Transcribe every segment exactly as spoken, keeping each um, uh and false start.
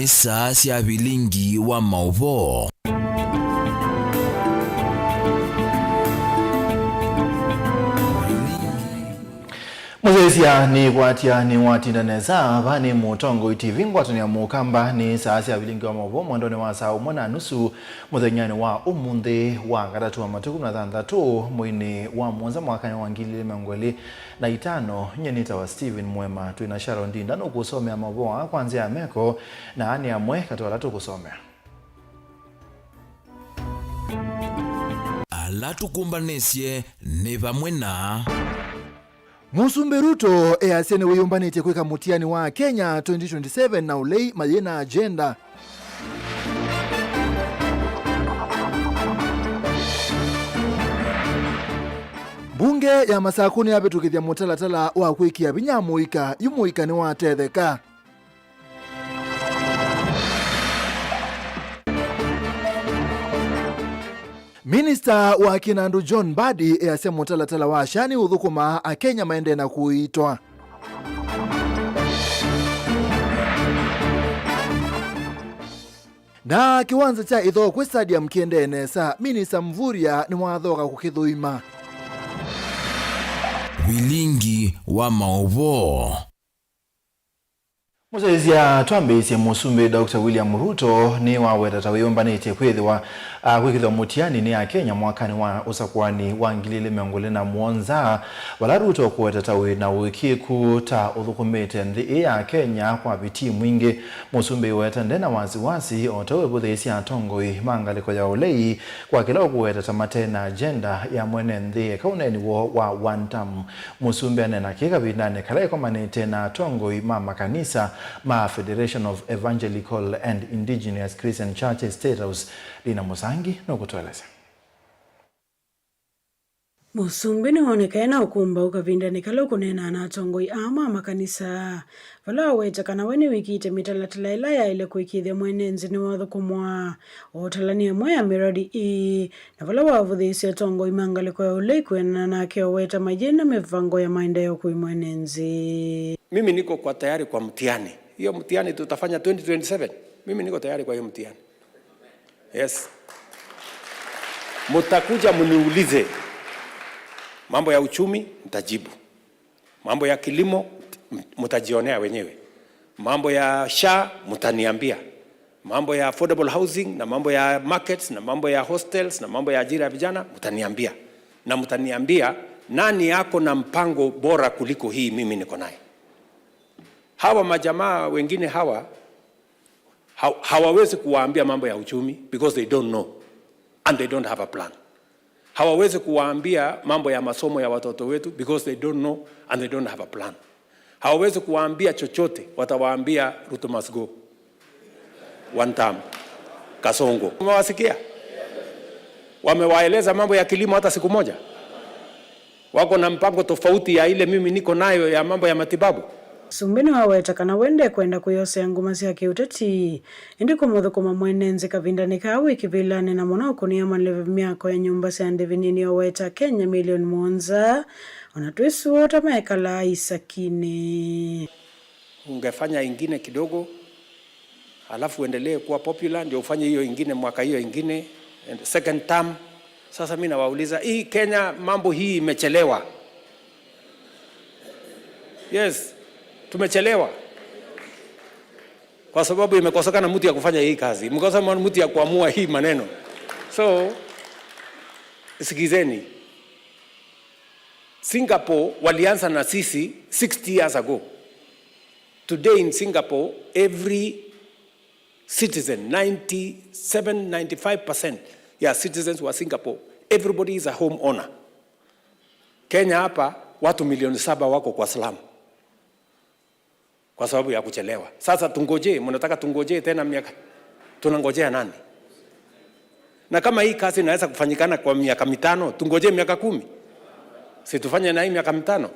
Saa sya vilingi wa maũvoo. Mũsyaĩĩsya nĩkwatya nĩwatinda nesa. Vaa nĩ Mũtongoi T V, ngwatanĩo ya Mũkamba. Nĩ saa sya vilingi wa maũvoo mwendonĩ wa saa ũmwe na nusu mũthenyanĩ wa ũmũnthĩ wa katatũ wa matukũ na thanthatũ mweinĩ wa mũonza mwakanĩ wa ngili ilĩ mĩongo ĩlĩ na itano. Nyie nĩtawa Stephen Mwema. Twĩ na Sharon Ndinda nũkũsomea maũvoo aa kwa nzĩa ya meko, na aa nĩ amwe katĩ wa ala tũkũsomea. Ala tũkũmbanĩsye nĩ vamwe na Mũsumbĩ Ruto easya nĩwĩyũmbanĩtye kwĩka mũtiani wa Kenya twenty twenty-seven na ũlei mayĩ na agenda. Mbunge ya Masakũ nĩyavĩtũkĩthya mũtalatala wa kwĩkĩa vinya mũika, yu mũika nĩwatetheka. Minista wa kĩnandũ John Mbadi easya mũtalatala wa SHA nĩ ũthũkũmaa, Akenya maendee na kũiitwa. Na kĩwanza kya ĩthoo kwĩ stadium kĩendee nesa, Minista Mvurya nĩwathooka kũkĩthũima. Vilingi wa maũvoo. Mũsyaĩĩsya, twambĩĩsye, Mũsumbĩ Doctor William Ruto nĩwaweta ta wĩyũmbanĩtye kwĩthĩwa, a, kwĩkĩthwa mũtiani nĩ Akenya mwakanĩ wa ũsakũani wa ngili ilĩ mĩongo ĩlĩ na mũonza, vala Ruto ũkũweta ta wĩ na ũĩkĩĩku ta ũthũkũmĩte nthĩ ĩĩ ya Kenya kwa vitii mwingĩ. Mũsumbĩ ũweta nde na wasiwasi, o ta ũu evũthĩĩsye atongoi ma ngalĩko ya ũlei kwa kĩla ũkũweta ta mate na agenda ya mwene nthĩ eka ũneeni woo wa one term. Mũsumbĩ aneena kĩĩ kavindanĩ kala ĩkomanĩte na atongoi ma makanisa ma Federation of Evangelical and Indigenous Christian Churches State House. Lina Mũsangi nũkũtũelesya. Mũsumbĩ nĩwonekae na ũkũmbaũ kavindanĩ kala ũkũneenaa na atongoi aa ma makanisa, vala waweta kana we nĩwĩkĩĩte mĩtalatala ĩla yaĩle kũĩkĩĩthya mwene nthĩ nĩwathũkũmwa, ũtalany'a ĩmwe ya mĩradi ĩĩ, na vala wavũthĩĩsye atongoi ma ngalĩko ya ũlei kwĩanana nake ũweta mayĩ na mĩvango ya maendeeo kwĩ mwene nthĩ. Mimi niko kwa tayari kwa mtihani. Hiyo mtihani tutafanya twenty twenty-seven. Mimi niko tayari kwa hiyo mtihani. Yes. Mtakuja mniulize. Mambo ya uchumi, nitajibu. Mambo ya kilimo, m-, mtajionea wenyewe. Mambo ya SHA, mtaniambia. Mambo ya affordable housing, na mambo ya markets, na mambo ya hostels, na mambo ya ajira ya vijana, mtaniambia. Na mtaniambia, nani ako na mpango bora kuliko hii mimi niko naye? Hawa majamaa wengine hawa, ha-, hawawezi kuwaambia mambo ya uchumi because they don't know and they don't have a plan. Hawawezi kuwaambia mambo ya masomo ya watoto wetu because they don't know and they don't have a plan. Hawawezi kuwaambia chochote, watawaambia Ruto must go. One term. Kasongo. Umewasikia? Wamewaeleza mambo ya kilimo hata siku moja? Wako na mpango tofauti ya ile mimi niko nayo ya mambo ya matibabu? Mũsumbĩ nĩwaweta kana we ndekwenda kwĩosea nguma sya kĩũteti, ĩndĩ kũmũthũkũma mwene nthĩ kavindanĩ kaa wĩ kĩvĩlanĩ, na mũno ũkũnĩa maleve myako ya nyũmba sya ndĩvi nini, oweta Akenya milioni mũonza, o na twĩsũa ũta mekalaa isakinĩ. Ungefanya ingine kidogo, alafu uendelee kuwa popular, ndio ufanye hiyo ingine mwaka hiyo ingine, and second term. Sasa mimi nawauliza, hii Kenya mambo hii imechelewa. Yes, tumechelewa. Kwa sababu imekosekana mtu ya kufanya hii kazi. Imekosekana mtu ya kuamua hii maneno. So, sikizeni. Singapore walianza na sisi sixty years ago. Today in Singapore, every citizen, ninety-seven, ninety-five percent ya citizens wa Singapore, everybody is a home owner. Kenya hapa, watu milioni saba wako kwa slum kwa sababu ya kuchelewa. Sasa tungojee, mnataka tungojee tena miaka? Tunangojea nani? Na kama hii kazi inaweza kufanyikana kwa miaka mitano, tungojee miaka kumi? Si tufanye na hii miaka mitano?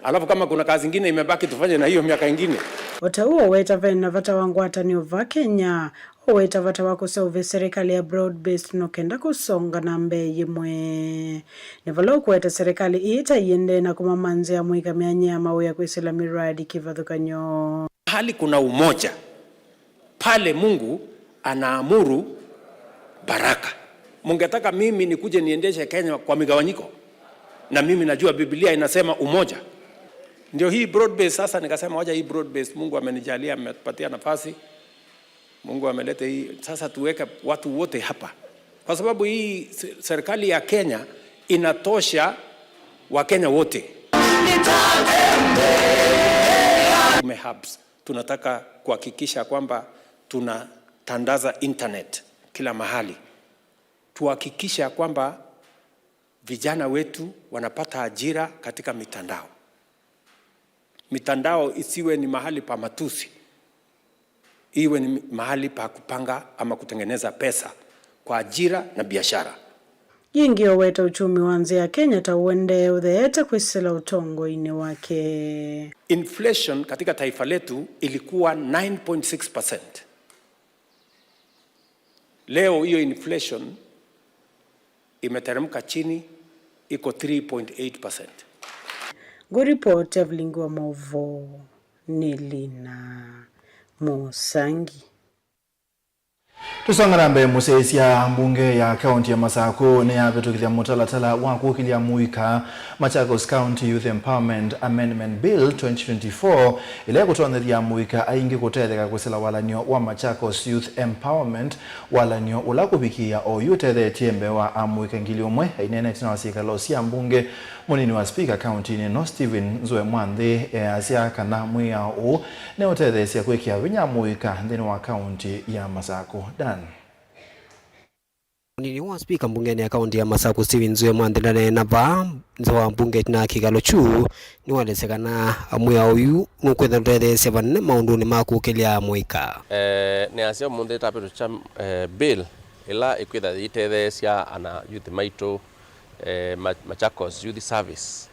Alafu kama kuna kazi ingine imebaki, tufanye na hiyo miaka ingine. O ta ũu, oweta ve na vata wa ngwatanĩo va Kenya, oweta vata wa kũseũvya serikali ya broad-based no kenda kũsonga na mbee yĩmwe. Nĩ vala ũkũweta serikali ĩĩ ta ĩendee na kũmamanzĩa mũika myanya ya mawĩa kwĩsĩla miradi kĩvathũkany'o. Mahali kuna umoja, Pale Mungu anaamuru baraka. Mungetaka mimi nikuje niendeshe Kenya kwa migawanyiko? Na mimi najua Biblia inasema umoja. Ndio hii broad based sasa, nikasema wacha hii broad based, Mungu amenijalia, amepatia nafasi. Mungu ameleta hii, sasa tuweke watu wote hapa. Kwa sababu hii se-, serikali ya Kenya inatosha Wakenya wote. Tume hubs. Tunataka kuhakikisha kwamba tunatandaza internet kila mahali. Tuhakikisha kwamba vijana wetu wanapata ajira katika mitandao. Mitandao isiwe ni mahali pa matusi, iwe ni mahali pa kupanga ama kutengeneza pesa kwa ajira na biashara. Yĩngĩ, oweta ũkyũmi wa nthĩ ya Kenya ta ũendee ũtheete kwĩsĩla ũtongoinĩ wake. Inflation katika taifa letu ilikuwa nine point six percent. Leo hiyo inflation imeteremka chini, iko three point eight percent. Ngũripoti ya vilingi wa maũvoo nĩ Lina Mũsangi. Tũsonga na mbee, mũsyaĩĩsya mbunge ya kaunti ya Masakũ nĩyavĩtũkĩthya mũtalatala wa kũkĩlya mũika, Machakos County Youth Empowerment Amendment Bill twenty twenty-four, ĩla ĩkũtonyethya amũika aingĩ kũtetheka kwĩsĩla walan'yo wa Machakos Youth Empowerment, walan'yo ũla kũvikĩĩa oyu ũtethetye mbee wa amũika ngili ũmwe. Aineenete na syĩkalo sya mbunge, mũnini wa spika kauntinĩ ĩno, Stephen Nzue Mwanthi, easya kana mwĩao ũũ nĩũtetheesya kwĩkĩa vinya amũika nthĩnĩ wa kaunti ya Masakũ. Dan. Mũnini wa spika mbungenĩ ya kaunti ya Masakũ, Stephen Nzue Mwanthi, ndaneena vaa nza wa mbunge ĩtina ya kĩkalo kyu, nĩwaelesya kana mwĩao ũyu nũkwĩtha ũtetheesya vanene maũndũnĩ ma kũkĩlya amũika. Eh, nĩasya ũmũnthĩ tapĩtũkya, eh, bill ĩla ĩkwĩtha yĩtetheesya ana youth maitũ, eh, Ma-, Machakos Youth Service.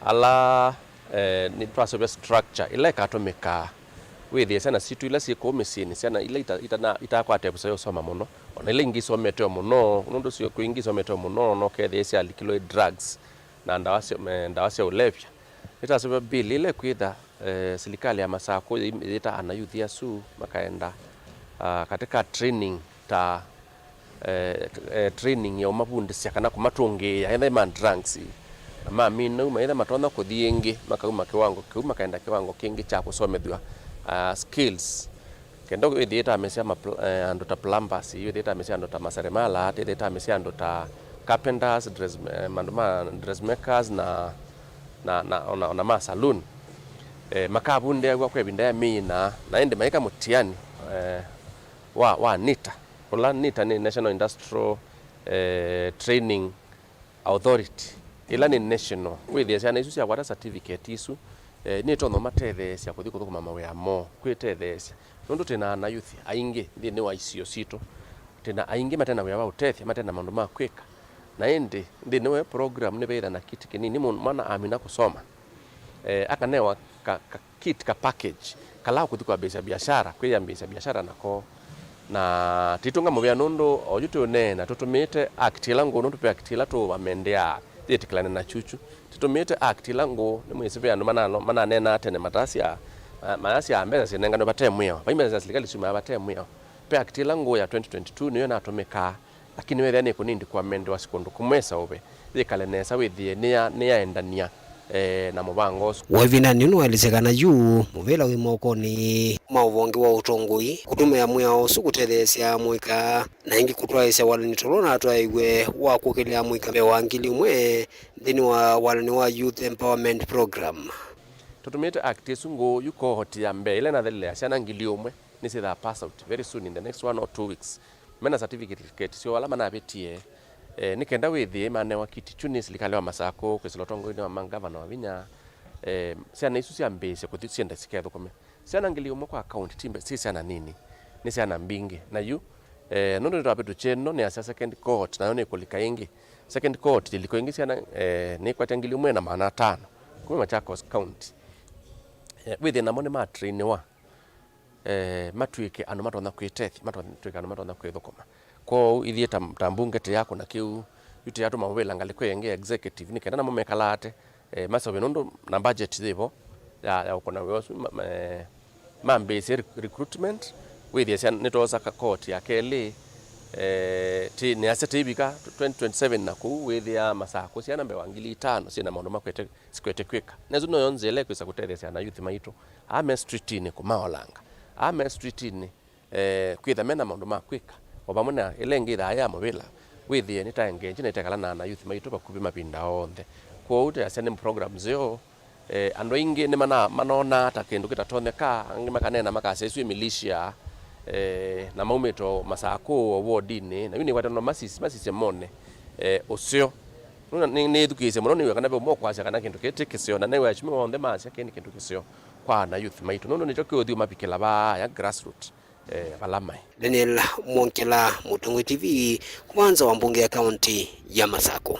Ala, eh, nĩtwaseũvya structure ĩla ĩkatũmĩkaa wĩthĩe syana sitũ ila syĩ kũu mĩsyĩnĩ, syana ila ita-, itana-, itakwata ĩvuso ya ũsoma mũno, ona ila ingĩ isomete o mũno, nũndũ syĩ kwĩ ingĩ isomete o mũno, na ũkethĩa syalikilwe drugs na ndawa sya, eh, ndawa sya ũlevya. Nĩtaseũvya bill ĩla ĩkwĩtha, eh, silikalĩ ya Masakũ yĩ-, yĩta ana youth asu makaenda, ah, katika training ta eh, eh, training ya ũmavundĩsya kana kũmatũngĩĩa, etha ma drugs, na mamina uma, etha matonya kũthi ĩngĩ, makauma kĩwango kĩu, makaenda kĩwango kĩngĩ kya kũsomethw'a, ah, skills. Kenda wĩthĩe ĩtamĩsya ma pl-, eh, andũ ta plumbers, wĩthĩe ĩtamĩsya andũ ta maseremala, wĩthĩe ĩtamĩsya andũ ta carpenters, dress, eh, andũ ma dressmakers na, na, na, ona, ona ma saloon. Eh, makavundĩaw'a kwa ĩvinda ya myei ĩna, na ĩndĩ maĩka mũtiani, eh, wa, wa NITA. Ũla NITA nĩ National Industrial, eh, Training Authority, ĩla nĩ national. Wĩthĩe syana isu syakwata certificate isu, eh, nĩtonya ũmatetheesya kũthi kũthũkũma mawĩa moo, kwĩtetheesya. Nũndũ twĩ na ana youth aingĩ nthĩnĩ wa isio sitũ, twĩ na aingĩ mate na wĩa wa ũtethya, mate na maũndũ ma kwĩka. Na ĩndĩ nthĩnĩ wa program nĩveĩtha na kiti kĩnini, mũ-, mwana amina kũsoma, eh, akanewa ka, ka, kit ka package kala ũkũthi kwambĩĩsya biashara, kwĩyambĩĩsya biashara nako. Na titũnga mũvea nũndũ oyu tũũneena tũtũmĩĩte act ĩla ngũũ, nũndũ ve act ĩla tũũvamendeaa yĩtĩkĩlane na kyukyu. Tũtũmĩĩte act ĩla ngũũ, nĩmwĩsĩ ve andũ manalo-, mananeenaa tene matasya, ma-, mayasya mbesa syĩnenganwe vate mwĩao. Vai mbesa sya silikalĩ syumaa vate mwĩao. Ve act ĩla ngũũ ya twenty twenty-two nĩyo ĩnatũmĩkaa. Lakini wethĩa nĩkũnindi kũamendwa si kũndũ kũmwe ĩseũve, yĩkale nesa wĩthĩe nĩya-, nĩyaendany'a, eh, na mũvango ũsu. Wa ĩvindanĩ ũũ nĩwaelesya kana yu mũvĩla wĩ mokonĩ ma ũvonge wa ũtongoi kũtũmĩa mwĩao ũsu kũtetheesya amũika, na ĩngĩ kũtwaĩĩsya walany'o ta ũla ũnatwaĩiw'e wa kũkĩlya amũika mbee wa ngili ũmwe nthĩnĩ wa walany'o wa Youth Empowerment Program. Tũtũmĩĩte act ĩsu ngũũ yu cohort ya mbee ĩla ĩnathelelea syana ngili ũmwe nĩsyĩthaa pass out very soon in the next one or two weeks. Mena certificate syoo ala manavĩtie, eh, nĩ kenda wĩthĩe manewa kiti kyu nĩ silikalĩ wa Masakũ kwĩsĩla ũtongoinĩ wa ma-, ngavana Wavinya, eh, syana isu syambĩĩsye kũthi syende sikethũkũme. Syana ngili ũmwe kwa account ti mbe-, ti syana nini, nĩ syana mbingĩ. Na yu, eh, nũndũ nĩtwavĩtũkye ĩno, nĩasya second cohort nayo nĩkũlika ĩngĩ. Second cohort yĩliko ĩngĩ syana, eh, nĩkwatya ngili ũmwe na maana atano kuma Machakos County. Eh, wĩthĩe namo nĩmatrainiwa. Eh, matw'ĩke andũ matonya kwĩtethya, matw'ĩke andũ matonya kwĩthũkũma. Kwoou ithyĩ ta, ta mbunge tĩ ya kũna kĩu, yu tĩ ya tũmavũvĩla ngalĩko ĩngĩ ya executive, nĩ kenda namo mekalaate, eh, maseũvye nũndũ na budget yĩvo ya, ya ũkũna wĩa ũsu, ma, ma, eh, mambĩĩsye rec-, recruitment, Wĩthĩe syana nĩtwosa ka-, koti ya kelĩ, eh, ti, nĩasya tĩivika twenty twenty-seven na kũu wĩthĩa Masakũ syana mbee wa ngili itano syĩna maũndũ makwete, sikwete kwĩka. Na ĩsu noyo nzĩa ĩla ĩkwĩsa kũtethya syana, youth maitũ. Aa me streetinĩ kũmaolanga. Aa me streetinĩ, eh, kwĩtha mena maũndũ ma kwĩka. O vamwe na ĩla ĩngĩ ĩthaa ya mũvĩla, wĩthĩe nĩtaengenji na ĩtekala na ana youth maitũ vakuvĩ mavinda onthe. Kwoou twĩasya nĩ program nzeo. Eh, andũ aingĩ nĩ mana-, manonaa ta kĩndũ kĩtatonyeka, angĩ makaneena makasya, "Ĩsu ĩ militia, eh, na maumĩte o Masakũ, o wodinĩ, na yu nĩkwatano masis-, masisye mone, eh, ũseo." Nũna nĩ-, nĩthukĩĩsye mũno, nĩw'a kana ve ũmwe ũkwasya kana kĩndũ kĩĩ ti kĩseo, na nĩw'a atumĩa onthe masya kĩĩ nĩ kĩndũ kĩseo kwa ana youth maitũ, nũndũ nĩkyo kĩũthiũmavikĩla vaaya grassroot, eh, vala maĩ. Daniel Mwongela, Mũtongoi T V, kuma nza wa mbunge ya kaunti ya Masakũ.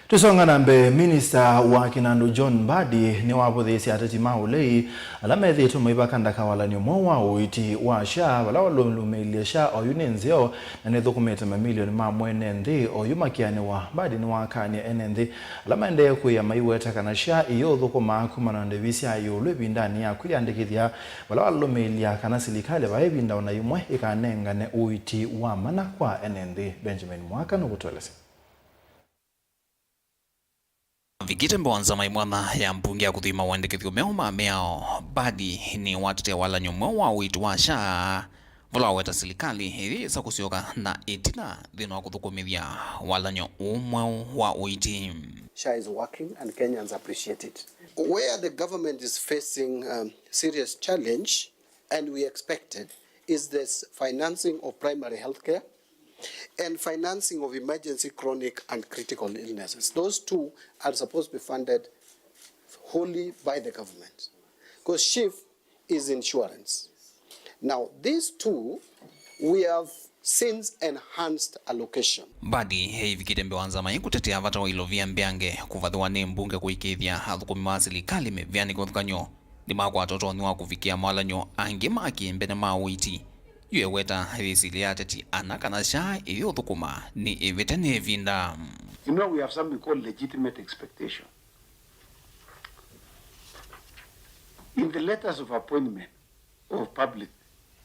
Tũsonga na mbee, minista wa kĩnandũ John Mbadi nĩwavũthĩĩsye ateti ma ũlei ala methĩĩtwe maivaka ndaka walan'yo mweũ wa ũiiti wa SHA, vala walũlũmĩĩlye SHA oyu nĩ nzeo na nĩthũkũmĩte mamilioni ma mwene nthĩ oyu makĩanĩwa. Mbadi nĩwakanie ene nthĩ ala maendee kwĩa maiweta kana SHA ĩyĩũthũkũma kumana na ndĩvi sya ĩũlũ ĩvindanĩ ya kwĩyandĩkĩthya, vala walũlũmĩĩlya kana silikalĩ vai ĩvinda ona yĩmwe ĩkanengane ũiiti wa mana kwa ene nthĩ. Benjamin Mwaka nũkũtũelesya. Avikĩte mbee wa nzama ĩmwe ya mbunge ya kũthima ũandĩkĩthyo meũ ma mĩao, Mbadi nĩwatetea walan'yo mweũ wa ũiiti wa SHA, vala waweta silikalĩ ĩyĩsa kũsyoka na ĩtina nthĩnĩ wa kũthũkũmĩthya walan'yo ũũ mweũ wa ũiiti. SHA is working and Kenyans appreciate it. Where the government is facing, um, serious challenge, and we expected, is this financing of primary healthcare and financing of emergency chronic and critical illnesses. Those two are supposed to be funded wholly by the government, because SHIF is insurance. Now, these two, we have since enhanced allocation. Mbadi ĩivikĩte mbee wa nzama ĩĩ kũtetea vata wa ilovia mbeange kũvathĩwa nĩ mbunge kũĩkĩĩthya athũkũmi ma silikalĩ mĩvĩanĩ kĩvathũkany'o nĩmakwata ũtonyi wa kũvikĩa mawalan'yo angĩ ma kĩmbene ma ũiiti. Yu eweta yĩsilĩe ateti ana kana SHA ĩyĩũthũkũma nĩ ĩvĩte nĩ ĩvinda. You know, we have something called legitimate expectation. In the letters of appointment of public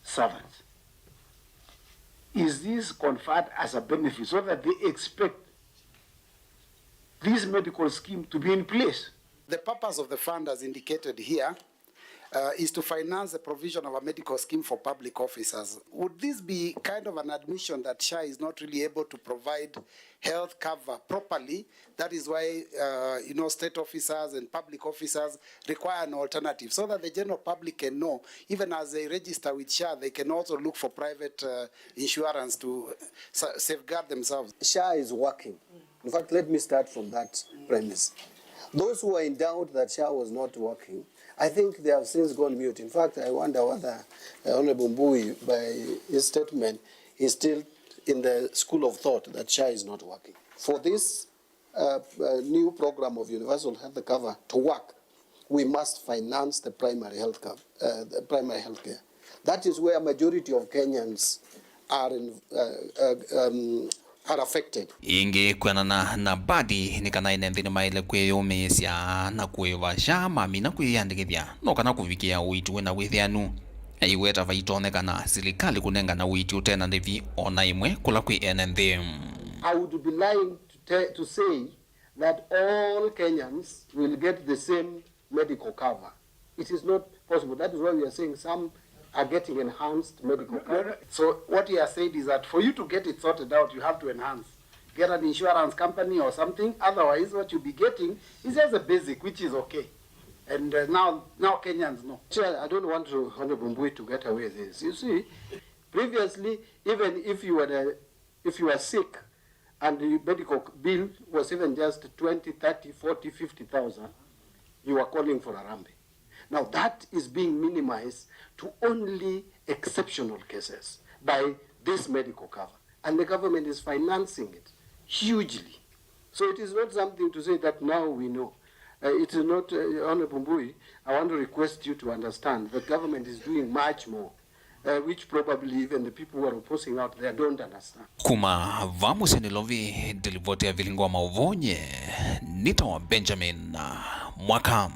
servants, is this conferred as a benefit so that they expect this medical scheme to be in place? The purpose of the fund, as indicated here, uh, is to finance the provision of a medical scheme for public officers. Would this be kind of an admission that SHA is not really able to provide health cover properly? That is why, uh, you know, state officers and public officers require an alternative so that the general public can know, even as they register with SHA, they can also look for private, uh, insurance to sa-, safeguard themselves. SHA is working. In fact, let me start from that premise. Those who are in doubt that SHA was not working, I think they have since gone mute. In fact, I wonder whether, uh, Honorable Mbui, by his statement, is still in the school of thought that SHA is not working. For this, uh, uh, new program of universal health cover to work, we must finance the primary health cover, uh, the primary health care. That is where majority of Kenyans are in, uh, uh, um, are affected. Ĩngĩ, kwĩanana na Mbadi, nĩ kana ene nthĩ nĩmaĩle kwĩyũmĩĩsya na kũĩva SHA mamina kwĩyĩandĩkĩthya, no kana kũvikĩa ũiiti wĩna wĩthĩanu. Aiweta vaitonyekana silikalĩ kũnengana ũiiti ũte na ndĩvi o na ĩmwe kũla kwĩ ene nthĩ. I would be lying to te-, to say that all Kenyans will get the same medical cover. It is not possible. That is why we are saying some are getting enhanced medical cover. So what he has said is that for you to get it sorted out, you have to enhance. Get an insurance company or something. Otherwise, what you'll be getting is just a basic, which is okay. And, uh, now, now Kenyans know. Chair, I don't want to, Honorable Mbui, to get away with this. You see, previously, even if you were the, if you were sick, and the medical bill was even just twenty, thirty, forty, fifty thousand, you are calling for harambee. Now that is being minimized to only exceptional cases by this medical cover, and the government is financing it hugely. So it is not something to say that now we know. Uh, it is not, uh, Honorable Mbui, I want to request you to understand the government is doing much more, uh, which probably even the people who are opposing out there don't understand. Kuma va mũsyĩ Nairobi, ndilivoti ya vilingo wa maũvoo nye, nĩtawa Benjamin Mwaka.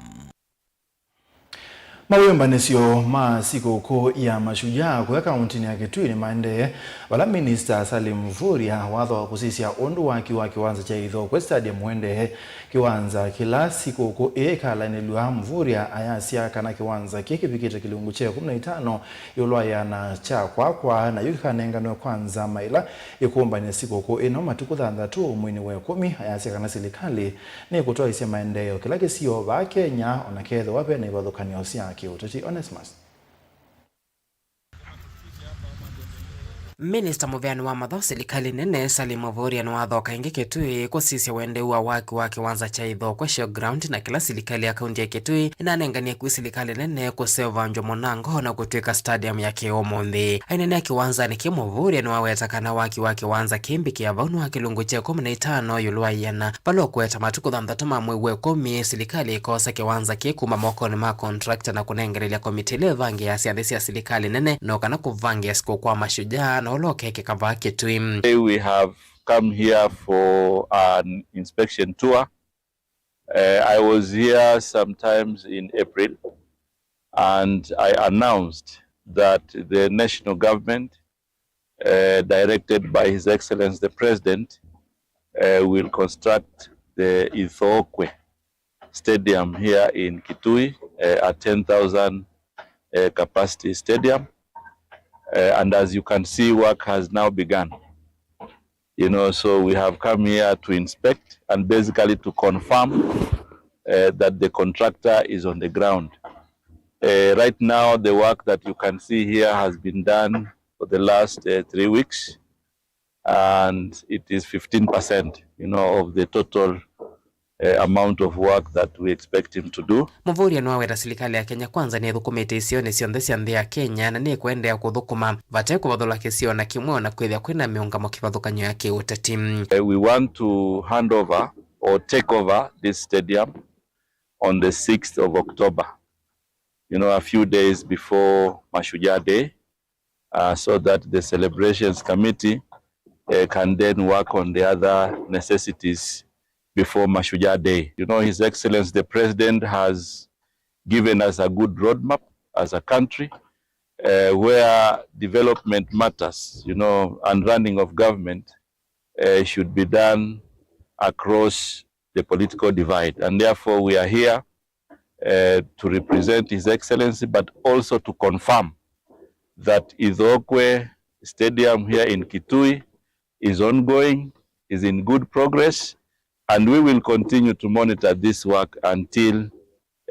Mawĩmbanĩsyo ma sikũkũ ya Mashujaa kũya kaũntĩnĩ ya Kitui nĩmaendee, vala Minista Salim Mvurya watho wa kũsisya ũndũ waki wa kĩwanza kya Ithokwe Stadium ũendee. Kĩwanza kĩla sikũkũ ĩĩ ĩkalaanĩlw'a, Mvurya ayasya kana kĩwanza kĩĩ kĩvikĩte kĩlungu kya ĩkũmi na itano ĩũlũ wa ĩana kya kwakwa, na yu kĩkanenganwe kwa nzama ĩla ĩkũmbany'a sikũkũ ĩno matukũ thanthatũ mweinĩ wa ĩkũmi. Ayasya kana silikalĩ nĩkũtwaĩsya maendeeo kĩla kĩsio vaa Kenya, o na kethĩwa ve na ivathũkany'o sya kĩũteti. Onesmus. Minista mũveani wa mathaũ silikalĩ nene, Salim Mvurya, nĩwathoka ĩngĩ Kitui kũsisya ũendeu wa waki wa kĩwanza kya Ithokwe Showground, na kĩla silikalĩ ya kaunti ya Kitui ĩnanenganie kwĩ silikalĩ nene kũseũvangywa mũnango na kũtw'ĩka stadium ya kĩũmũnthĩ. Aineenea kĩwanzanĩ kĩĩ, Mvurya nĩwaweta kana waki wa kĩwanza kĩĩ mbikĩa vau nĩ wa kĩlungu kya ĩkũmi na itano ĩũlũ wa ĩana, vala ũkũweta matukũ thanthatũ ma mwei wa ĩkũmi, silikalĩ ĩkosa kĩwanza kĩĩ kuma mokonĩ ma contractor na kũnengelelya komitĩ ĩla ĩvangĩaa syathĩ sya silikalĩ nene, no kana kũvangĩa sikũkũ kwa Mashujaa, na ũla ũkekĩka vaa Kitui. Today we have come here for an inspection tour. Uh, I was here sometimes in April, and I announced that the national government, uh, directed by His Excellency the President, uh, will construct the Ithokwe Stadium here in Kitui, uh, a ten thousand, uh, capacity stadium. Uh, and as you can see, work has now begun. You know, so we have come here to inspect and basically to confirm, uh, that the contractor is on the ground. Uh, right now, the work that you can see here has been done for the last, uh, three weeks, and it is fifteen percent, you know, of the total, uh, amount of work that we expect him to do. Mvurya nĩwaweta silikalĩ ya Kenya Kwanza nĩthũkũmĩte isionĩ syonthe sya nthĩ ya Kenya na nĩkũendeea kũthũkũma vate kũvathũla kĩsio na kĩmwe, o na kwĩthĩa kwĩna mĩũngamo kĩvathũkany'o ya kĩũteti. Uh, we want to hand over or take over this stadium on the sixth of October, you know, a few days before Mashujaa Day, uh, so that the celebrations committee, uh, can then work on the other necessities before Mashujaa Day. You know, His Excellency the President has given us a good roadmap as a country, uh, where development matters, you know, and running of government, uh, should be done across the political divide. And therefore, we are here, uh, to represent His Excellency, but also to confirm that Ithokwe Stadium here in Kitui is ongoing, is in good progress, and we will continue to monitor this work until,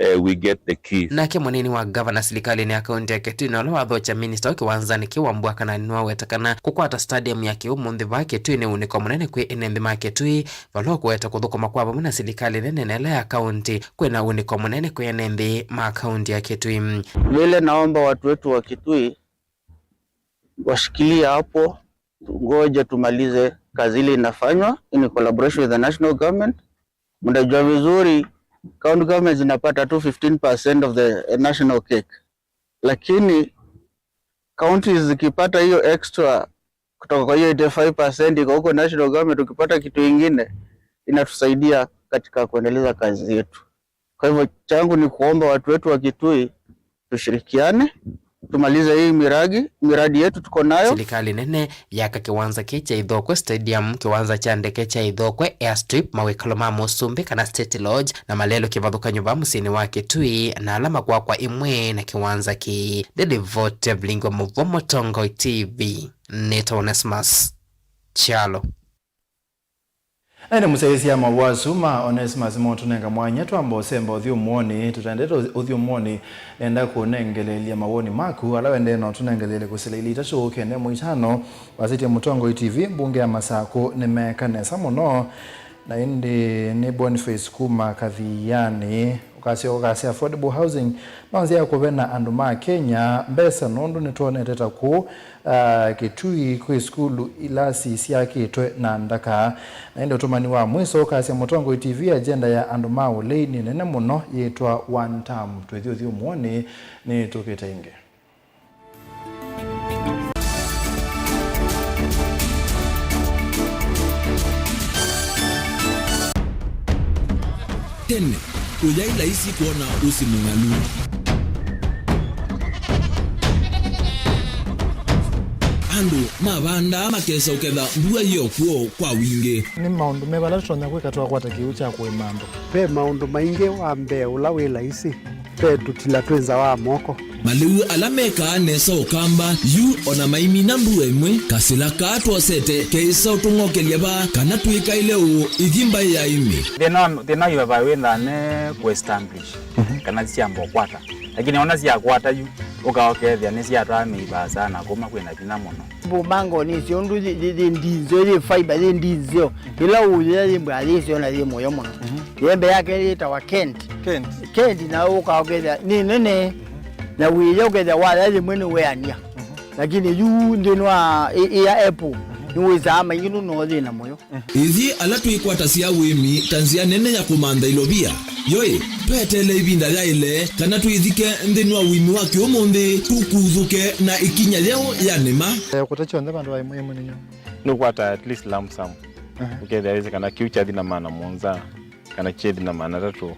uh, we get the keys. Nake mũnini wa ngavana silikalĩnĩ ya kaunti ya Kitui na ũla wathokya minista wa kĩwanzanĩ kĩu Wambua Kanani nĩwaweta kana kũkwata stadium ya kĩũmũnthĩ vaa Kitui nĩ ũnĩko mũnene kwĩ ene nthĩ ma Kitui, vala ũkũweta kũthũkũma kwa vamwe na silikalĩ nene na ĩla ya kaunti kwĩna ũnĩko mũnene kwĩ ene nthĩ ma kaunti ya Kitui. Vile naomba watu wetu wa Kitui washikilie hapo, ngoja tumalize kazi ile inafanywa in collaboration with the national government. Mnajua vizuri, county government zinapata tu fifteen percent of the national cake, lakini counties zikipata hiyo extra kutoka kwa hiyo eighty-five percent iko huko national government, ukipata kitu ingine inatusaidia katika kuendeleza kazi yetu. Kwa hivyo changu ni kuomba watu wetu wa Kitui tushirikiane, tumalize hii miradi, miradi yetu tuko nayo. Silikalĩ nene yaka kĩwanza kĩĩ kya Ithokwe Stadium, kĩwanza kya ndeke kya Ithokwe Airstrip, mawĩkalo ma Mũsumbĩ kana State Lodge, na malelũ kĩvathũkany'o vaa mũsyĩnĩ wa Kitui, na ala makwakwa ĩmwe na kĩwanza kĩĩ. Ndĩlivoti ya vilingi wa mũvwa Mũtongoi T V, nĩtawa Onesmus Kyalo. Na ĩndĩ mũsyaĩĩsya mawasũ ma Onesmus motũnenga mwanya twamba ũsemba ũthyũmũonĩ. Tũtaendete ũthyũmũonĩ, nenda kũnengeleelya mawoni maku ala wendee no tũnengeleelye kũsila ili itatũ kenda ĩmwe itano, wasĩtye Mũtongoi T V, mbunge ya Masakũ nĩmeeka nesa mũno. Na ĩndĩ nĩ Boniface kuma Kathianĩ. Ũkasya, ũkasya affordable housing no nzĩa ya kũvena andũ ma Kenya mbesa, nũndũ nĩtwonete ta kũũ, ah, Kitui kwĩ sukulu ilasi syakĩtwe na ndaka. Na ĩndĩ ũtũmani wa mwiso ũkasya Mũtongoi T V, agenda ya andũ ma ũlei nĩ nene mũno, yĩtwa one term. Twĩthi ũthyũmũonĩ, nĩtũkĩte ĩngĩ. Tene, ũyaĩ laisi kwona ũsi mũng'alu. Andũ mavandaa makesa ũketha mbua yĩ o kw'o kwa wingĩ. Nĩ maũndũ meva ala tũtonya kwĩka twakwata kĩw'ũ kya kũĩma andũ? Ve maũndũ maingĩ. Wa mbee ũla wĩ laisi, ve tũtila twĩ nza wa moko. Malĩu ala mekaa nesa Ũkamba yu o na maimina mbua ĩmwe, kasĩla kaa twosete keĩsa ũtũng'okelya vaa kana twĩkaĩle ũũ ithi mbaĩ ya ĩmĩ. Thĩna wa, thĩna wa ivavai wĩthaa me kũ establish kana syamba ũkwata. Lakini ona syakwata yu, ũka ũkethĩa nĩsyatwaa mĩivaa sana kuma kwĩna vinya mũno. Mbũmango nĩsyo ũndũ yĩ, yĩ, yĩ ndinzeo, yĩ fiber, yĩ ndinzeo. Ĩla ũyĩa yĩ mbwa yĩsyo na yĩ mũyo mũno. Yembe yake yĩtawa Kent. Kent. Kent na ũka ũkethĩa nĩ nene. Na wĩya ũkethĩa waya yĩmwe nĩweania. Lakini yu nthĩnĩ wa ĩ, ĩ ya apple, nĩwĩsaa maingĩ nũno yĩ na mũyo. Ithyĩ ala twĩkwatasya ũĩmi ta nzĩa nene ya kũmantha ilovia, yoĩ, tweteele ĩvinda yaĩle kana twĩthike nthĩnĩ wa ũĩmi wa kĩũmũnthĩ, tũkuthũke na ĩkinya yeũ ya nĩma. Eh, kũta kyonthe vandũ va ĩmwe ĩmwe nĩ nyũmba. Nũkwata at least lump sum. Aha. Ũkethĩa wĩsĩ kana kĩu kyathi na maana mũonza, kana kyethi na maana atatũ.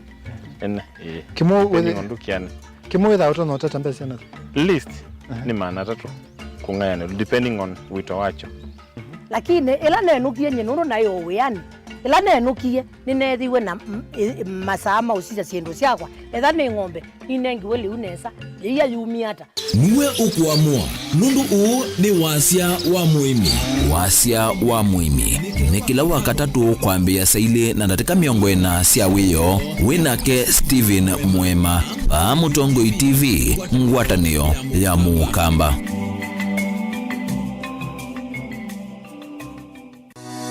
Ene, ĩĩ. Kĩmwe depending wĩthĩ- on ndũkĩanĩ. Kĩmwe wĩthaa ũtonya ũteta mbesa na least, aha, nĩ maana atatũ kũng'ayanĩlwa, depending on wĩto wakyo. Lakini ĩla nenũkie nyie nũndũ naĩ o wĩanĩ, ĩla nenũkie nĩneethiwe na m-, ĩ-, masaa ma ũsisya syĩndũ syakwa. Etha nĩ ng'ombe, ninengiwe lĩu nesa, yĩia yumie ata? Nue ũkũamũa, nũndũ ũũ nĩ Wasya wa Mũĩmi. Wasya wa Mũĩmi nĩ kĩla Wakatatũ kwambĩĩa saa ilĩ na ndatĩka mĩongo ĩna sya wĩoo. Wĩ nake Stephen Mwema, vaa Mũtongoi T V, ngwatanĩo ya Mũkamba.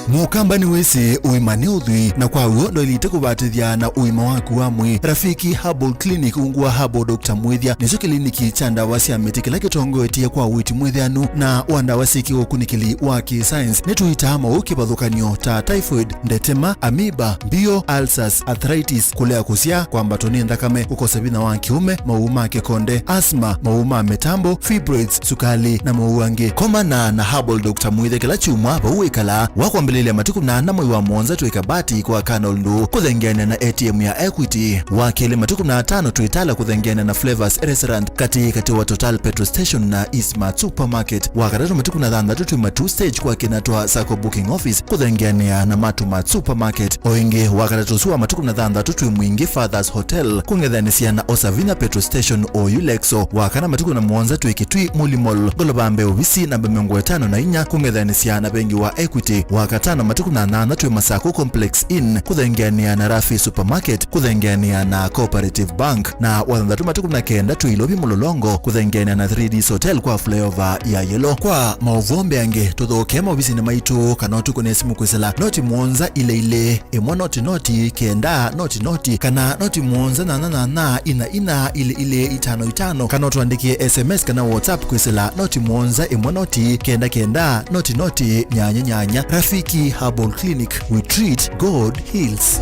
Mũkamba nĩwĩsĩ ũima nĩ ũthwii, na kwa w'o ndwaĩlĩte kũvatĩthya na ũima waku wa mwĩĩ. Rafiki Herbal Clinic ungu wa Herbal Doctor Mwĩthya nĩkyo kĩliniki kya ndawa sya mĩtĩ kĩla kĩtongoetye kwa ũiiti mwĩthĩanu na wa ndawa syĩ kĩũkunĩkĩli wa kĩ-science. Nĩtũitaa maũũ kĩvathũkany'o ta typhoid, ndetema, amoeba, mbio, ulcers, arthritis, kũlea kũsyaa, kwambatwa nĩ nthakame, kũkosa vinya wa kĩũme, maũũ ma kĩkonde, asthma, maũũ ma mĩtambo, fibroids, sukali, na maũũ angĩ. Komana na Herbal Doctor Mwĩthya kĩla kyumwa vau wĩkalaa. Wakwambĩlĩlya matukũ nana mwei wa mũonza twĩ Kabati kwa Colonel Ndũ kũthengeanĩa na A T M ya Equity. Wa kelĩ matukũ na atano twĩ Tala kũthengeanĩa na Flavors Restaurant katĩ katĩ wa Total Petrol Station na Eastmart Supermarket. Wa katatũ matukũ na thanthatũ twĩ Matuu Stage kwa kĩna twa Sacco Booking Office kũthengeanĩa na Matumat Supermarket. O ĩngĩ, wa katatũ ũsu wa matukũ na thanthatũ twĩ Mwingi Fathers Hotel kũng'ethanĩsya na Osavinya Petrol Station oyu Lexo. Wa kana matukũ na mũonza twĩ Kitui Muli Mall, ngolova mbee ovisi namba mĩongo ĩtano na inya kũng'ethanĩsya na vengi wa Equity. Wa katano matukũ na nyanya twĩ Masako Complex Inn kũthengeanĩa na Rafi Supermarket kũthengeanĩa na Cooperative Bank. Na wa thanthatũ matukũ na kenda twĩ Ilovi Mlolongo kũthengeanĩa na three Ds Hotel kwa flyover ya Yellow. Kwa maũvoo mbeange, tũthokee maovisinĩ maitũ kana ũtũkũne simũ kwĩsĩla noti mũonza ilĩ ilĩ, ĩmwe noti noti, kenda noti noti, kana noti mũonza nyanya nyanya, ina ina, ilĩ ilĩ, itano itano, kana ũtũandĩkĩe S M S kana WhatsApp kwĩsĩla noti mũonza ĩmwe noti, kenda kenda, noti noti, nyanya nyanya. Rafiki Herbal Clinic, we treat, God heals.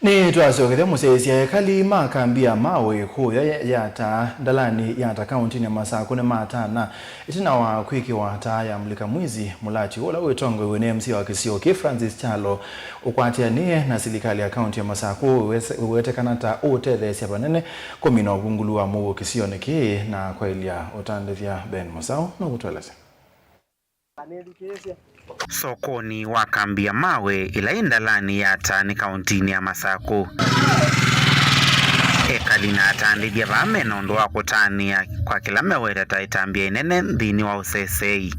Nĩtwasyokethya mũsyaĩĩsya. Ekali ma kambi ya Mawe kũũya ya, ya Taa, ndalanĩ ya Taa kaũntĩnĩ ya Masakũ nĩmatana ĩtina wa kwĩkĩwa taa ya mulika mwizi, mũlati ũla wĩtongoew'e nĩ M C A wa kĩsio kĩĩ Francis Kyalo ũkwatĩanĩe na silikalĩ ya kaũntĩ ya Masakũ wĩwetekana ta ũũtetheesya vanene kũmina ũvungũlu wa mũuo kĩsionĩ kĩĩ na kwaĩlya ũtandĩthya. Ben Mũsaũ nũkũtũelesya. Sokonĩ wa kambi ya Mawe ĩla yĩ ndalanĩ ya Taa kaũntĩnĩ ya Masakũ, ekali na atandĩthya vaa mena ũndũ wa kũtanĩa kwa kĩla meweta ta ĩtambya ĩnene nthĩnĩ wa ũseseei.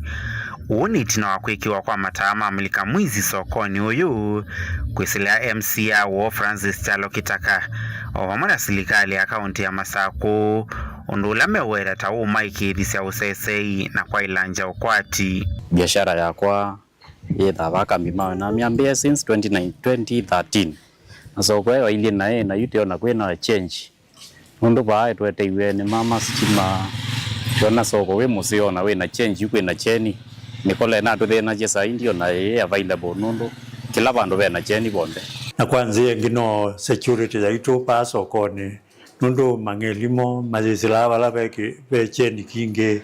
Ũu nĩ ĩtina wa kwĩkĩwa kwa mataa ma mulika mwizi sokonĩ ũyũ, kwĩsĩla M C A woo Francis Kyalo Kĩtaka, o vamwe na silikalĩ ya kaũntĩ ya Masakũ, ũndũ ũla meweta ta ũũmaĩkĩĩthisya ũseseei na kwaĩlangya ũkwati. Biashara yakwa yĩthaa vaa kambi Mawe namyambĩĩe since twenty nine, twenty thirteen. Na soko ĩyo ailyĩ naĩ, na yu tĩona kwĩna change. Nũndũ vaa ĩtweteiwe nĩ mama sitima, twona soko wĩ mũseo na wĩna change, yu kwĩna kyeni. Mĩkola ĩnatũthĩnasya saa ii ndiona ĩ available nũndũ kĩla vandũ vena kyeni vonthe. Na kwa nzĩa ĩngĩ no security yaitũ vaa sokonĩ. Nũndũ mang'eli mo mayĩsĩlaa vala ve kĩ-, ve kyeni kingĩ.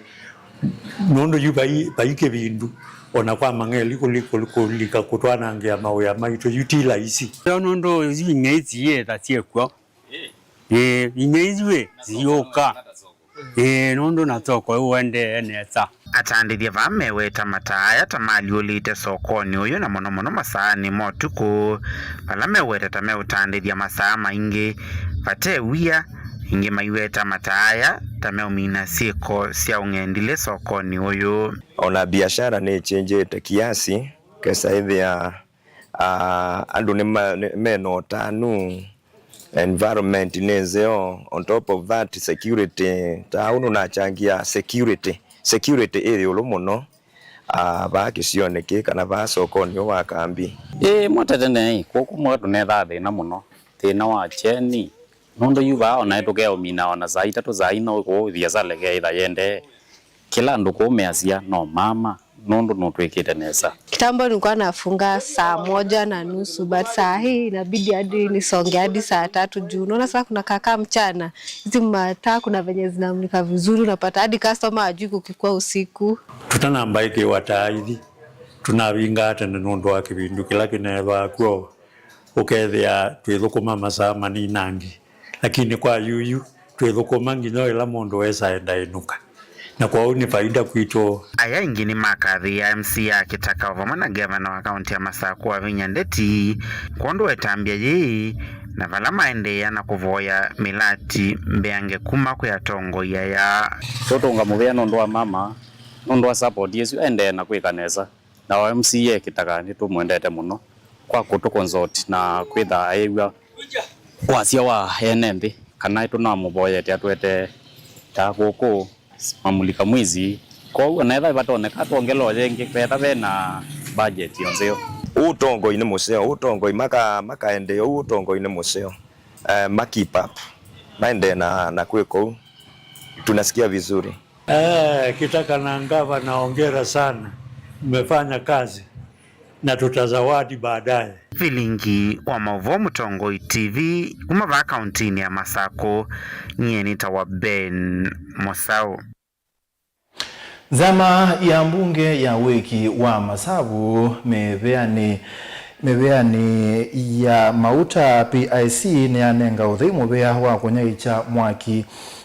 Nũndũ yu vai, vai kĩvindu, O na kwa mang'eli kũli-, kũli-, kũlika kũtwanangĩa mawĩa maitũ, yu ti laisi. Yo nũndũ yu inya ici yĩ ta syĩkw'o. Ĩĩ, inya isu ĩ, siyũka. Ĩĩ, nũndũ na soko ĩu ũendee nesa. Atandĩthya vaa meweta mataa aya ta malyũlĩte sokonĩ ũyũ, na mũno mũno masaanĩ ma ũtukũ, vala meweta ta meũtandĩthya masaa maingĩ vate wia, ĩngĩ maiweta mataa aya ta meũmina syĩko sya ũng'endilĩ sokonĩ ũyũ. O na biashara nĩkyĩnjĩte kiasi, kesa ĩthĩa, ah, andũ nĩma-, nĩ-, mena ũtanu, environment nĩ nzeo, on top of that security, ta ũũ nũnachangia security, security ĩ ĩũlũ mũno, ah, vaa kĩsionĩ kĩĩ kana vaa sokonĩ ũũ wa Kambi. Ĩĩ, mwatete neĩ, kũkũ mwa tũnethaa thĩna mũno, thĩna wa kyeni, nũndũ yu vaa o naĩ tũkeũmina o na saa itatũ saa ina ũkũũ, viasala ĩkeĩtha yendee. Kĩla andũ kũũ measya no mama, nũndũ nũtwĩkĩte nesa. Kitambo nilikuwa nafunga saa moja na nusu, but saa hii inabidi hadi nisonge hadi saa tatu juu unaona sasa kuna kakaa mchana, hizi mataa kuna venye zinamulika vizuri, unapata hadi customer hajui kukikua usiku. Tũtanamba ĩkĩwa taa ithi, tũnavingaa tene nũndũ wa kĩvindu kĩla kĩneevaa kw'o, ũkethĩa twĩthũkũma masaa maninangi, lakini kwa yuyu twĩthũkũma nginya ĩla mũndũ wesa enda ĩnũka, na kwoou nĩ faida kwitũ. Aya aingĩ nĩmakathĩĩa M C A ya Kĩtaka o vamwe na ngavana wa kaunti ya Masakũ Wavinya Ndeti kwondũ wa ĩtambya yĩĩ, na vala maendeea na kũvoya mĩlati mbeange kuma kwĩ atongoi aya. Tũtũnga mũvea nũndũ wa mama, nũndũ wa support ĩsu aendee na kwĩka nesa. Na o M C A Kĩtaka nĩtũmwendete mũno kwa kũtũ consult na kwĩtha aĩw'a wasya wa ene nthĩ, kana tũnamũvoyete atwete ta kũkũ mamulika mwizi. Kwoou ona ethĩwa vatoneka twongela o yĩngĩ, vetha ve na budget o nzeo. Ũũ ũtongoi nĩ mũseo, ũũ ũtongoi maka-, makaendee ũu ũtongoi nĩ mũseo. Eh, ma keep up, maendee na, na kwĩka ũu. Tunasikia vizuri. Eh, Kitaka na gavana, hongera sana. Mmefanya kazi na tutazawadi baadaye. Vilingi wa maũvoo Mũtongoi T V kuma vaa kauntinĩ ya Masakũ, nyie nĩtawa Ben Mũsaũ. Nzama ya mbunge ya wĩki wa masavu mĩvĩanĩ, mĩvĩanĩ ya mauta P I C nĩyanenga ũthei mũvĩa wa kũnyaĩĩkya mwaki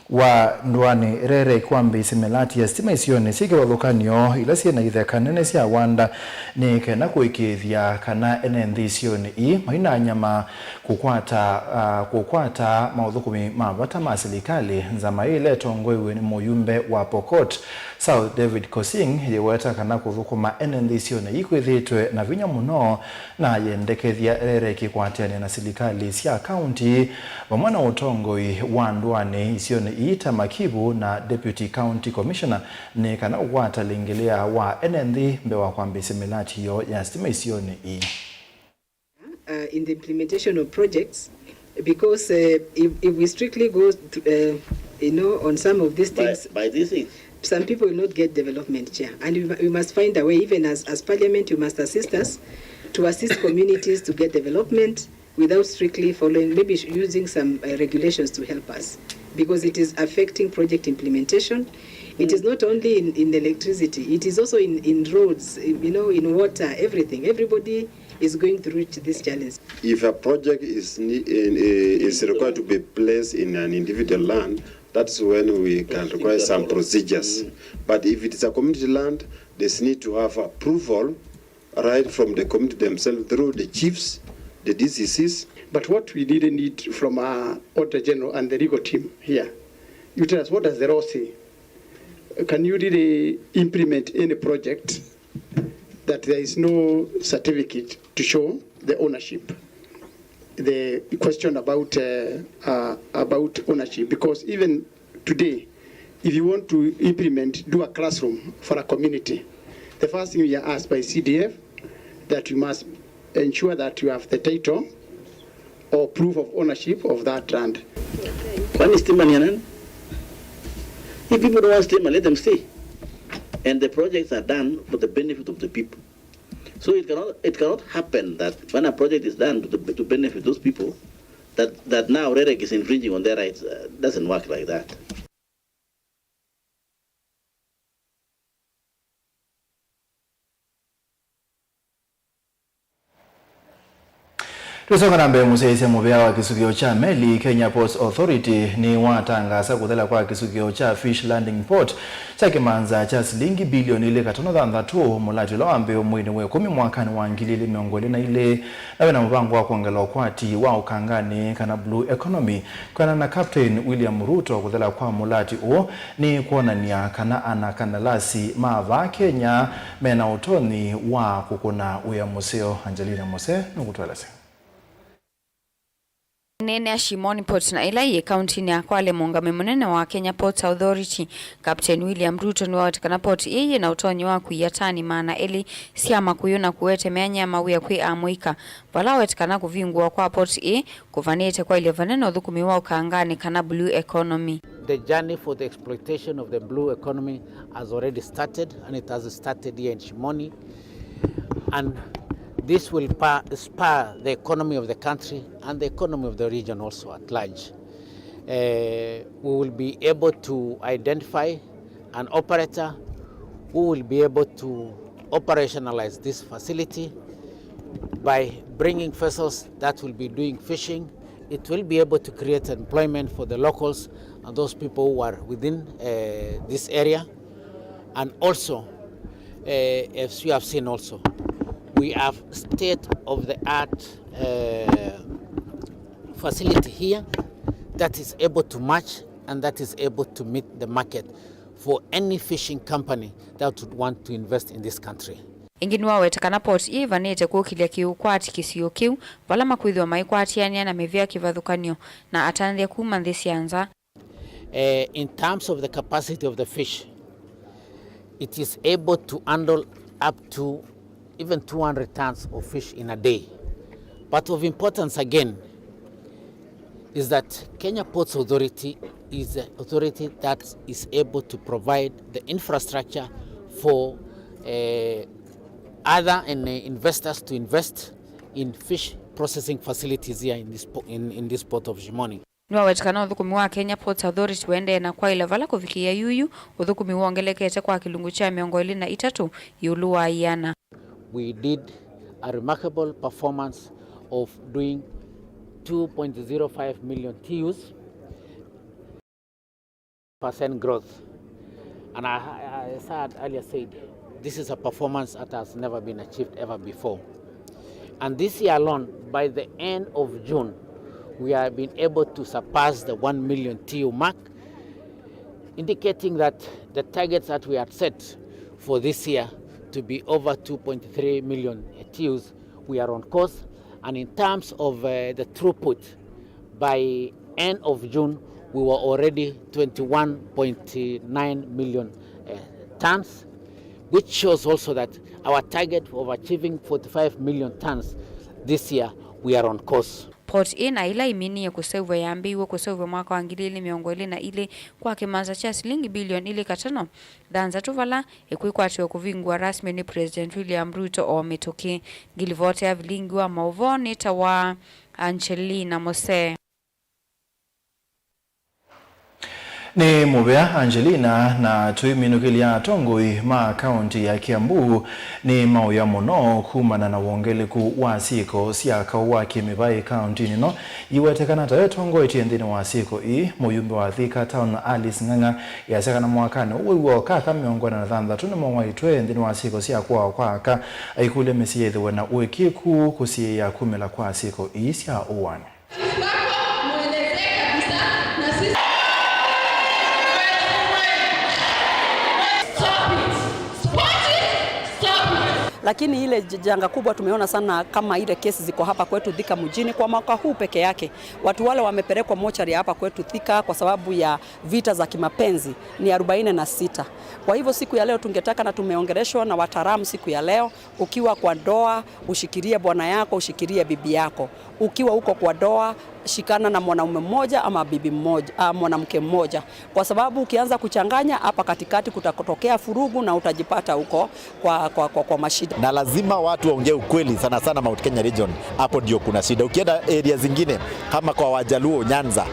wa ndũanĩ Rere kwambĩĩsya mĩlati ya sitima isionĩ syĩ kĩvathũkany'o ila syĩ na itheka nene sya wanda nĩ kenda kũĩkĩĩthya kana ene nthĩ isionĩ ii mainanyama kũkwata, ah, kũkwata maũthũkũmi ma vata ma silikalĩ. Nzama ĩĩ ĩla ĩtongoew'e nĩ mũyumbe wa Pokot South David Kosing yĩweta kana kũthũkũma ene nthĩ isionĩ ii kwĩthĩĩtwe na vinya mũno na yendekethya Rere ĩkĩkwatĩanĩa na silikalĩ sya kaunti vamwe na ũtongoi wa ndũanĩ isionĩ ii ta Makivu na Deputy County Commissioner nĩ kana kũkwata lĩngĩlĩa wa ene nthĩ mbee wa kwambĩĩsya mĩlati yoo ya sitima isionĩ ii. Uh, in the implementation of projects, because, uh, if, if we strictly go to, uh, you know, on some of these things, by, by this thing, some people will not get development, Chair. And we, mu- we must find a way, even as, as Parliament, you must assist us to assist communities to get development without strictly following, maybe sh- using some, uh, regulations to help us, because it is affecting project implementation. It is not only in, in electricity, it is also in, in roads, in, you know, in water, everything. Everybody is going through it, this challenge. If a project is ne- in, eh, is required to be placed in an individual land, that's when we can require some procedures. But if it is a community land, there's need to have approval right from the community themselves through the chiefs, the D C Cs. But what we really need from our Auditor General and the legal team here, you tell us, what does the law say? Can you really implement any project that there is no certificate to show the ownership? The question about, uh, uh, about ownership, because even today, if you want to implement, do a classroom for a community, the first thing we are asked by C D F that you must ensure that you have the title or proof of ownership of that land. Kwani stima ni ya nani? If people don't want stima, let them stay. And the projects are done for the benefit of the people. So it cannot, it cannot happen that when a project is done to, the, to benefit those people, that, that now Rerek is infringing on their rights. Uh, doesn't work like that. Tũisonga na mbee, mũsyaĩĩsya mũvea wa kĩsukĩo kya meli, Kenya Ports Authority nĩwatangaasa kũthela kwa kĩsukĩo kya Fish Landing Port kya kĩmanza kya silingi bilioni ilĩ katono thanthatũ, mũlati ũla wambĩĩwe mweinĩ wa ĩkũmi mwakanĩ wa ngili ilĩ mĩongo ĩlĩ na ilĩ, na wĩna mũvango wa kwongela ũkwati wa ũkanganĩ kana blue economy. Kwĩanana na Captain William Ruto, kũthela kwa mũlati ũũ nĩ kwonany'a kana ana kandalasi ma vaa Kenya mena ũtonyi wa kũkũna wĩa mũseo. Angelina Mose nũkũtũelesya. Ĩneenea Shimoni Port na ĩla yĩ kauntinĩ ya Kwale, mũũngami mũnene wa Kenya Ports Authority, Captain William Ruto, nĩwaweta kana port ĩĩ yĩ na ũtonyi wa kũia tani maana elĩ sya makũyũ na kũete myanya ya mawĩa kwĩ amũika, vala aweta kana kũvingũwa kwa port ĩĩ kũvanĩte kwaĩlya vanene ũthũkũmi wa ũkanganĩ kana blue economy. The journey for the exploitation of the blue economy has already started, and it has started here in Shimoni. And this will pa-, spur the economy of the country and the economy of the region also at large. Uh, we will be able to identify an operator who will be able to operationalize this facility by bringing vessels that will be doing fishing. It will be able to create employment for the locals and those people who are within, uh, this area. And also, uh, as you have seen also, we have state-of-the-art, uh, facility here that is able to match and that is able to meet the market for any fishing company that would want to invest in this country. Ĩngĩ nĩwaweta kana port ĩĩ ĩvanĩte kũkĩlya kĩũkwati kĩsio kĩu, vala makwĩthĩwa maikwatĩanĩa na mĩvĩa kĩvathũkany'o na atanĩthya kuma nthĩ sya nza. Eh, in terms of the capacity of the fish, it is able to handle up to even two hundred tons of fish in a day. But of importance again is that Kenya Ports Authority is the authority that is able to provide the infrastructure for, eh, other and, eh, investors to invest in fish processing facilities here in this po-, in, in this port of Shimoni. Nĩwaweta kana ũthũkũmi wa Kenya Ports Authority ũendee na kwaĩla vala kũvikĩĩa yuyu, ũthũkũmi wongelekete kwa kĩlungu kya mĩongo ĩlĩ na itatũ ĩũlũ wa ĩana. We did a remarkable performance of doing two point zero five million T Us. Percent growth. And I, I, as I had earlier said, this is a performance that has never been achieved ever before. And this year alone, by the end of June, we have been able to surpass the one million T U mark, indicating that the targets that we had set for this year to be over two point three million T Us, we are on course. And in terms of, uh, the throughput, by end of June, we were already twenty-one point nine million, uh, tons, which shows also that our target of achieving forty-five million tons this year, we are on course. Port ĩĩ na ĩla ĩminie kũseũvw'a yambĩĩiw'e kũseũvw'a mwaka wa ngili ilĩ mĩongo ĩlĩ na ilĩ kwa kĩmanza kya silingi bilioni ilĩ katono thanthatũ, vala ĩkwĩkwatĩwa kũvingũwa rasmi nĩ President William Ruto o mĩtũkĩ. Ngilivoti ya vilingi wa maũvoo nĩtawa Angelina Mose. Nĩ mũvea Angelina, na tũiminũkĩlya atongoi ma kaunti ya Kiambu nĩ maũya mũno kumana na wongeleku wa syĩko sya kaũ wa kĩmĩvaĩ kauntinĩ ĩno. Iwetekana ta ĩtongoetye nthĩnĩ wa syĩko ii, mũyumbe wa Thika Town Alice Ng'ang'a easya kana mwakanĩ ũũ wĩw'o aka mĩongo ĩna na thanthatũ nĩmowaĩtwe nthĩnĩ wa syĩko sya kũawa kwa aka. Aikũlya mĩsyĩ yĩthĩwe na ũĩkĩĩku kũsiĩĩa kumĩla kwa syĩko ii sya ũaani. Stop it! Stop it! Stop it! Lakini ile j-, janga kubwa tumeona sana kama ile kesi ziko hapa kwetu Thika mjini kwa mwaka huu peke yake. Watu wale wamepelekwa mochari hapa kwetu Thika kwa sababu ya vita za kimapenzi ni arobaini na sita. Kwa hivyo siku ya leo tungetaka, na tumeongeleshwa na wataalamu siku ya leo, ukiwa kwa ndoa, ushikilie bwana yako, ushikilie bibi yako. Ukiwa uko kwa ndoa, shikana na mwanaume mmoja ama bibi mmoja, ah, mwanamke mmoja. Kwa sababu ukianza kuchanganya hapa katikati, kutatokea furugu na utajipata huko kwa, kwa, kwa, kwa mashida. Na lazima watu waongee ukweli, sana sana Mount Kenya region, hapo ndio kuna shida. Ukienda area zingine kama kwa Wajaluo Nyanza,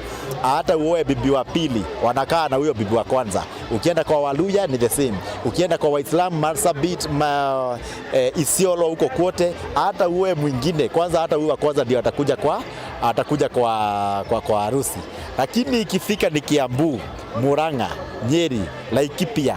Hata uoe bibi wa pili, wanakaa na huyo bibi wa kwanza. Ukienda kwa Waluya ni the same. Ukienda kwa Waislamu, Marsabit, ma, eh, Isiolo huko kwote, hata uoe mwingine, kwanza hata huyo wa kwanza ndio atakuja kwa, atakuja kwa, kwa, kwa harusi. Lakini ikifika ni Kiambu, Murang'a, Nyeri, Laikipia,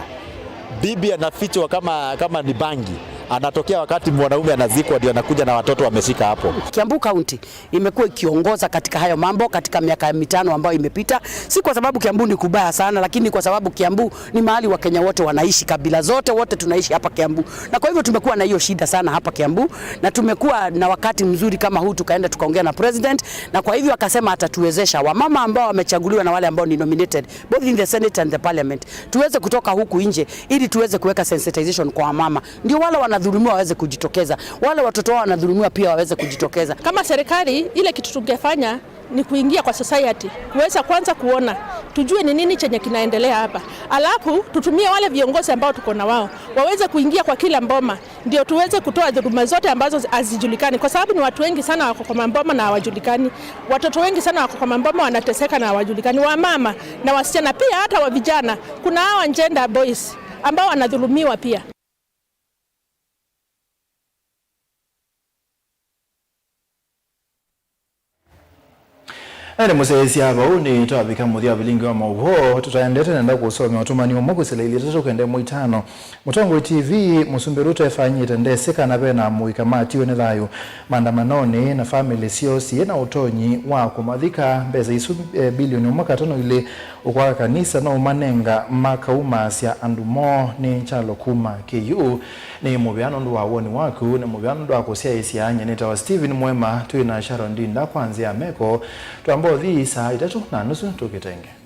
bibi anafichwa kama, kama ni bangi. Anatokea wakati mwanaume anazikwa ndio anakuja na watoto wameshika hapo. Kiambu County imekuwa ikiongoza katika hayo mambo katika miaka mitano ambayo imepita. Si kwa sababu Kiambu ni kubaya sana, lakini kwa sababu Kiambu ni mahali Wakenya wote wanaishi, kabila zote, wote tunaishi hapa Kiambu. Na kwa hivyo tumekuwa na hiyo shida sana hapa Kiambu, na tumekuwa na wakati mzuri kama huu, tukaenda tukaongea na president, na kwa hivyo akasema atatuwezesha wamama ambao wamechaguliwa na wale ambao ni nominated, both in the Senate and the Parliament, tuweze kutoka huku nje ili tuweze kuweka sensitization kwa wamama, ndio wale wanadhulumiwa waweze kujitokeza, wale watoto wao wanadhulumiwa pia waweze kujitokeza. Kama serikali, ile kitu tungefanya ni kuingia kwa society, kuweza kwanza kuona, tujue ni nini chenye kinaendelea hapa, alafu tutumie wale viongozi ambao tuko na wao waweze kuingia kwa kila boma, ndio tuweze kutoa dhuluma zote ambazo hazijulikani, kwa sababu ni watu wengi sana wako kwa maboma na hawajulikani. Watoto wengi sana wako kwa maboma wanateseka na hawajulikani, wamama na wasichana pia, hata wa vijana. Kuna hawa gender boys ambao wanadhulumiwa pia. Ene mũsyaĩĩsya vau nĩ twavika mũthya wa vilingi wa maũvoo. Tũtaendete, nenda kũsomea ũtũmani ũmwe kwĩsĩla ilĩ itatũ kenda ĩmwe itano. Mũtongoi T V, Mũsumbĩ Ruto efanyĩte ndesĩ kana ve na amũika matiwe nĩ thayũ maandamanonĩ na famĩlĩ syoo syĩ na ũtonyi wa kũmathika. Mbesa isu, eh, bilioni ũmwe katano ilĩ ũkwaka kanisa no ũmanenga makaumaasya andũ moo nĩ kyalo kuma kĩu. Nĩ mũvea nũndũ wa woni waku, nĩ mũvea nũndũ wa kũsyaĩĩsya. Nyie nĩtawa Stephen Mwema, twĩ na Sharon Ndinda kwa nzĩa ya meko. Twamba ũthi saa itatũ na nusu tũkĩtenge.